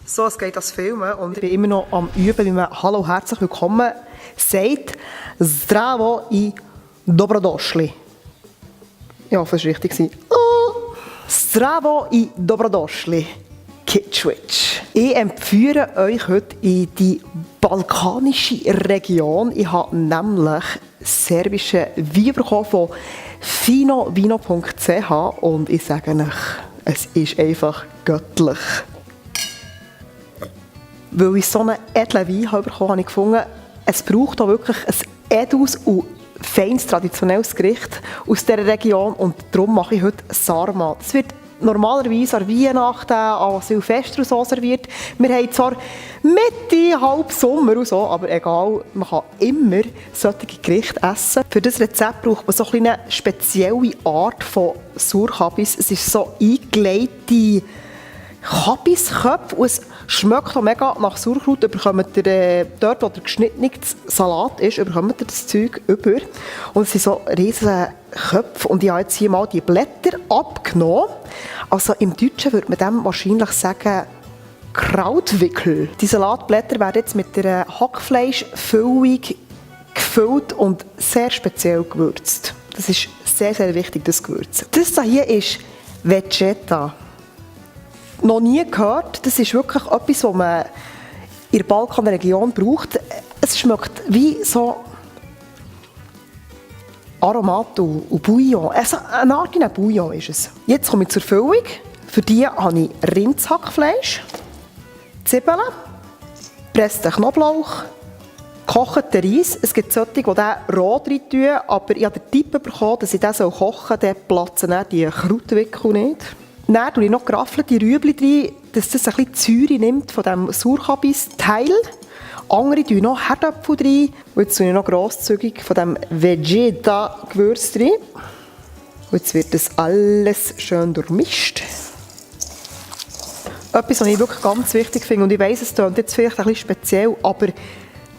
So, es geht als Filmen und ich bin immer noch am Üben, wie man «Hallo, herzlich willkommen» sagt. «Zdravo i dobrodošli». Ich hoffe, es war richtig. «Zdravo i dobrodošli». Kitschwitsch. Ich empfehle euch heute in die balkanische Region. Ich habe nämlich serbische Wein bekommen von finovino.ch und ich sage euch, es ist einfach göttlich. Weil ich so einen edlen Wein bekommen habe, habe ich gefunden, es braucht auch wirklich ein edles und feines traditionelles Gericht aus dieser Region und darum mache ich heute Sarma. Das wird normalerweise an Weihnachten, an Silvester und so serviert. Wir haben zwar Mitte, halb Sommer und so, aber egal, man kann immer solche Gerichte essen. Für das Rezept braucht man so eine spezielle Art von Surkhabis. Es ist so eingelegte Kabisköpfe und es schmeckt auch mega nach Sauerkraut. Dort, wo der geschnittene Salat ist, bekommt ihr das Zeug über. Und es sind so riesige Köpfe. Und ich habe jetzt hier mal die Blätter abgenommen. Also im Deutschen würde man dem wahrscheinlich sagen Krautwickel. Die Salatblätter werden jetzt mit einer Hackfleischfüllung gefüllt und sehr speziell gewürzt. Das ist sehr, sehr wichtig, das Gewürz. Das hier ist Vegeta. Noch nie gehört. Das ist wirklich etwas, was man in der Balkanregion braucht. Es schmeckt wie so Aromat und Bouillon. Also eine Art in Bouillon ist es. Jetzt komme ich zur Füllung. Für die habe ich Rindshackfleisch, Zwiebeln, gepressten Knoblauch, gekochten Reis. Es gibt solche, die den roh rein tun, aber ich habe den Tipp bekommen, dass ich den kochen soll, dann platzen dann die Krautwickel nicht. Dann tue ich noch geraffelte Rüebli rein, dass das ein bisschen Säure nimmt von diesem Sauerkabis-Teil. Andere tue ich noch Herdöpfel rein. Und jetzt tue ich noch grosszügig von diesem Vegeta-Gewürz rein. Und jetzt wird das alles schön durchmischt. Etwas, was ich wirklich ganz wichtig finde, und ich weiss, es klingt jetzt vielleicht ein bisschen speziell, aber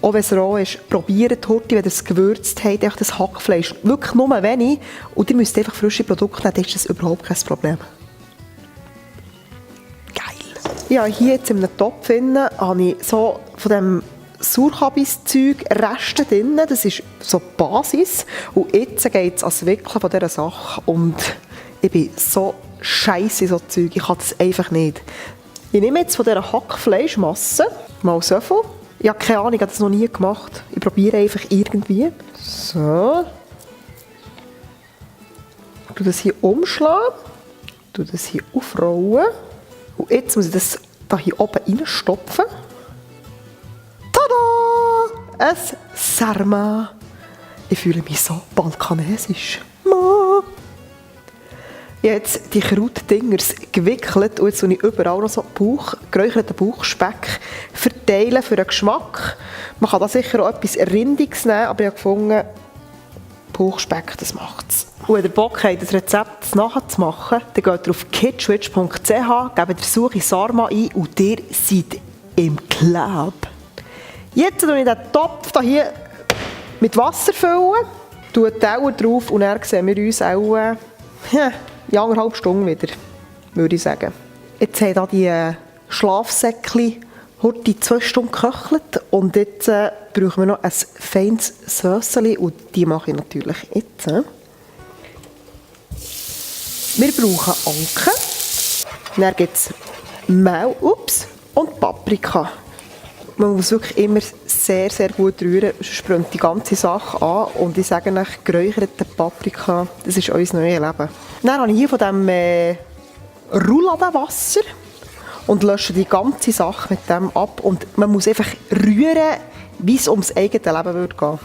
auch wenn es roh ist, probiert heute, wenn ihr es gewürzt habt, einfach das Hackfleisch. Wirklich nur wenig. Und ihr müsst einfach frische Produkte nehmen, dann ist das überhaupt kein Problem. Ja, hier jetzt in einem Topf habe ich so von dem Sauerkabis-Zeug Reste drin. Das ist so die Basis. Und jetzt geht es ans Wickeln von dieser Sache. Und ich bin so scheisse so Zeug. Ich kann das einfach nicht. Ich nehme jetzt von dieser Hackfleischmasse mal so viel. Ich habe keine Ahnung, ich habe das noch nie gemacht. Ich probiere einfach irgendwie. So. Ich tue das hier umschlagen. Ich tue das hier aufrollen. Und jetzt muss ich das hier oben reinstopfen. Tada! Ein Sarma. Ich fühle mich so balkanesisch. Jetzt die Krautdingers gewickelt und jetzt tue ich überall noch so geräucherten Bauchspeck verteilen für den Geschmack. Man kann da sicher auch etwas Rindiges nehmen, aber ich habe gefunden, Bauchspeck, das macht es. Und wenn ihr Bock habt, das Rezept nachzumachen, dann geht ihr auf kitschwitch.ch, gebt die Suche Sarma ein und ihr seid im Club. Jetzt füllen wir den Topf hier mit Wasser, tue die Teller drauf und dann sehen wir uns auch in 1,5 Stunden wieder, würde ich sagen. Jetzt haben hier die Schlafsäckchen heute 2 Stunden geköchelt und jetzt brauchen wir noch ein feines Söseli und die mache ich natürlich jetzt. Wir brauchen Anke, dann gibt es Mehl und Paprika. Man muss wirklich immer sehr, sehr gut rühren, sonst brennt die ganze Sache an. Und ich sage euch, geräucherte Paprika, das ist unser neues Leben. Dann habe ich hier von diesem Rouladenwasser und lösche die ganze Sache mit dem ab. Und man muss einfach rühren, wie es ums eigene Leben würde gehen.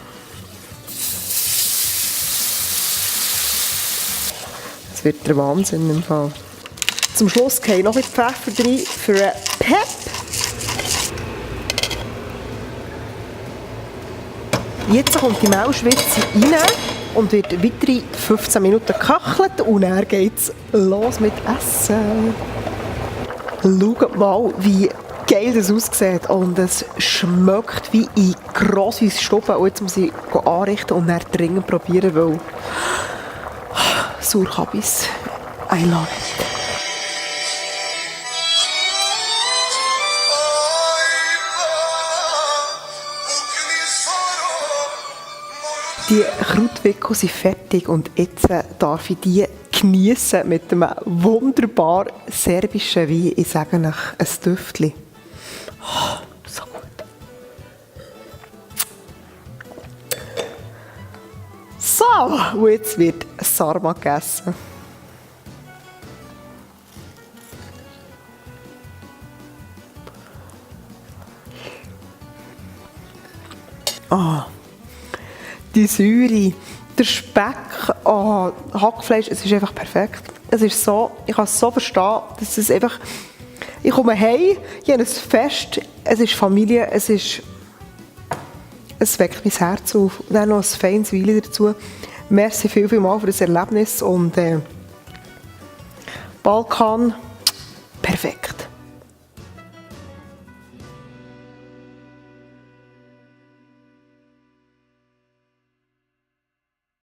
Das wird der Wahnsinn im Fall. Zum Schluss gehe ich noch ein bisschen Pfeffer rein für einen Pep. Jetzt kommt die Mehlschwitze rein und wird weitere 15 Minuten geköchelt und dann geht es los mit Essen. Schaut mal, wie geil das aussieht und es schmeckt wie in grosse Stube. Und jetzt muss ich anrichten und dann dringend probieren, weil Die Krautwickel sind fertig und jetzt darf ich die geniessen mit einem wunderbar serbischen Wein. Ich sage euch, ein Düftchen. Oh, so gut. So, und jetzt wird Sarma gegessen. Ah, die Säure, der Speck, Hackfleisch, es ist einfach perfekt. Es ist so, ich kann es so verstehen, dass es einfach, ich komme heim, ich habe ein Fest, es ist Familie, es weckt mein Herz auf. Und dann noch ein feines Wein dazu. Merci viel mal für das Erlebnis und Balkan, perfekt.